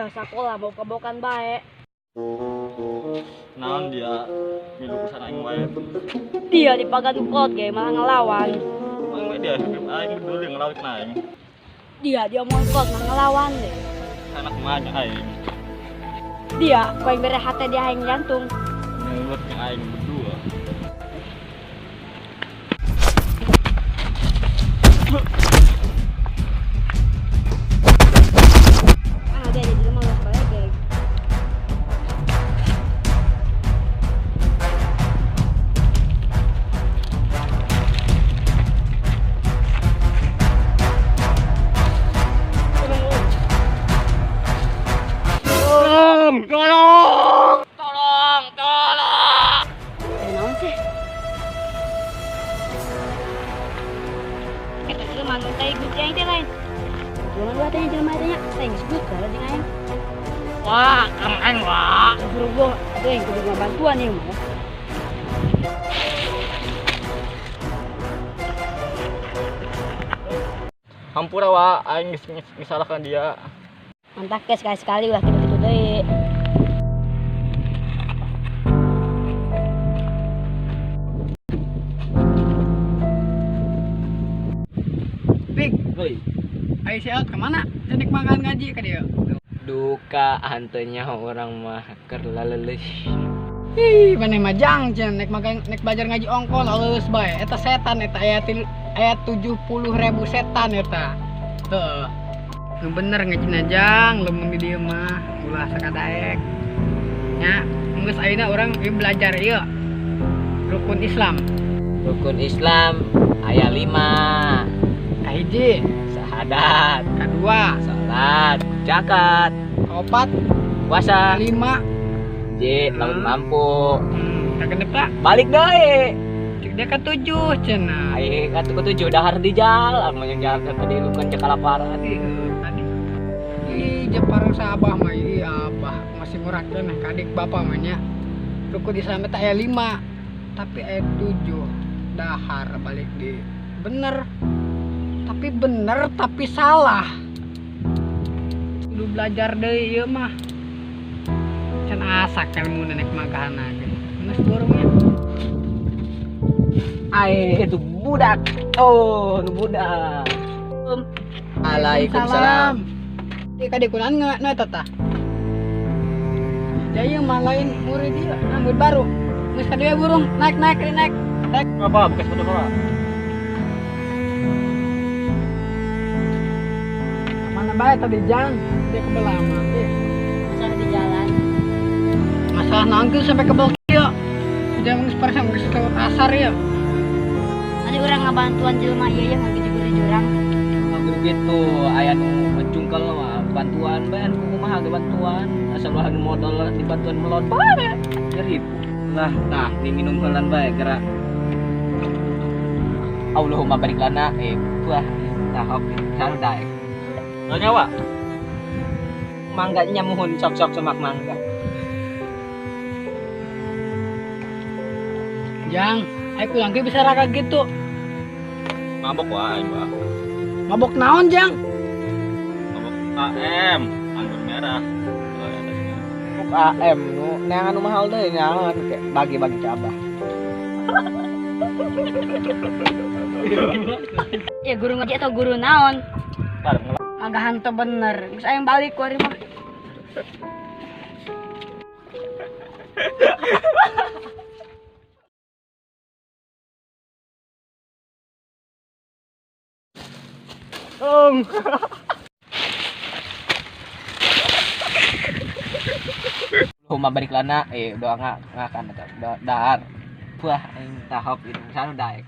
Dia sekolah mau kebokan bae. Naon dia milu kusan aing wae. Dia dipagan kolot ge malah ngelawan. Emang we dia hidup aing peduli ngelawan aing. Dia diomongin kolot malah ngelawan deh. Anak mah aing. Dia ku aing bere hate dia aing jantung. Mulut yang aing berdua. Ah, dia jadi lemah geus balegeg. Tolong, tolong. Tolong, tolong. Eh, naon sih? Eta jelema nu teh guci aing teh lain. Jelema dua teh jelema teh nya. Teh geus gut lah jeung aing. Wah, kang aing wah. Guru gua teh kudu ngabantuan ieu mah. Hampura wa aing geus ngisalahkan dia. Mantap ke sekali-sekali ulah kitu-kitu deui. Pik, Woi, ayo si Out kemana? Cenik makan ngaji ke dia. Duka hantenya orang mah keur laleles. Ih, mana mah jang cenah nek makan nek belajar ngaji ongkol halus bae. Eta setan eta aya aya 70.000 setan eta. Heeh. Nu bener ngaji jang, lamun di dieu mah ulah sakadaek. Nya, geus ayeuna urang ieu belajar ieu. Rukun Islam. Rukun Islam aya 5. Kahiji, Syahadat, kadua, salat, zakat, kaopat, puasa, kalima. J, lamun mampu. Kagenep tak? Balik deui. Cek dia ka-7 cenah. Ai katu ke-7 dahar di jalan, mun yang jalan tadi lu kan cek kalaparan. Ih, tadi. Ih, Jepara sa abah mah, ih abah masih murah keneh ka adik bapak mah nya. Rukun Islam teh aya 5, tapi aya 7 dahar balik di. Bener. Tapi bener tapi salah. Kudu belajar deui ieu mah. Can asak ilmu nek magahana ge. Geus borongnya. Ai itu budak. Oh, nu budak. Waalaikumsalam. Di kadikunan nggak nu eta tah? Jaya mah lain murid ieu, nah, murid baru. Geus ka dieu burung, naik naik naik. Naik. Apa bekas foto apa? Mana bae tadi jang? Dia kebel amat ieu. Masalah di jalan. Masalah nangkil sampai kebel kieu. Jam geus parah geus lewat asar ieu. Tadi urang ngabantuan jelema ieu yang ngagejegur di jurang. Ngagejegur gitu, aya nu mencungkel mah bantuan bae anu kumaha ge bantuan. Asal ulah nu modal di bantuan melon bae. Nyeri. Lah, tah ni minum heulan bae gerak. Allahumma barik lana buah tahok saru daek. Lah nyawa. Mangga nya muhun sok-sok semak mangga. Jang, ayo kulang ge bisa raka gitu. Mabok wae aing, Pak. Mabok naon, Jang? Mabok AM, anggur merah. Oh, ya, tadi. Mabok AM nu neangan nu mahal deui neangan kayak bagi-bagi ke abah. Ya guru ngaji atau guru naon? Bareng lah. Agak hantu bener. Geus aing balik ku ari mah. Tolong. Allahumma barik lana doa ngakan eta doa dahar. Buah aing tahok itu saru daek.